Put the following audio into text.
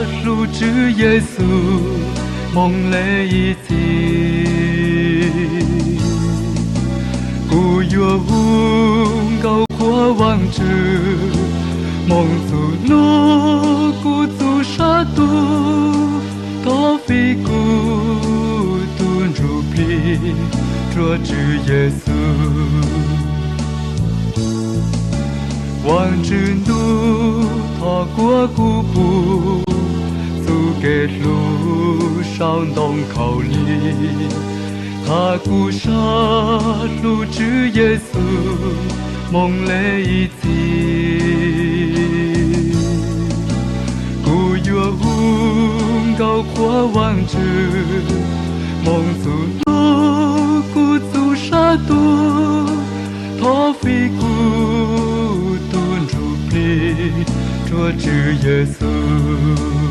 hlub Tswv Yexus moo le ib txhis. Kuv yuav hu nkauj qhuas Vaajtswv, moog txug nub kuv txug sab tug, thov fij kuv tug ntsuj plig rua Tswv Yexus. Vaajtswv ntuj, thov kuas kuv puv txuj kev hlub sau ntoo khaus lig, has kuv sab hlub Tswv Yexus moo le ib txhis. Kuv yuav hu nkauj qhuas Vaajtswv, moog txug nub kuv txug sab tug, thov fij kuv tug ntsuj plig rua Tswv Yexus.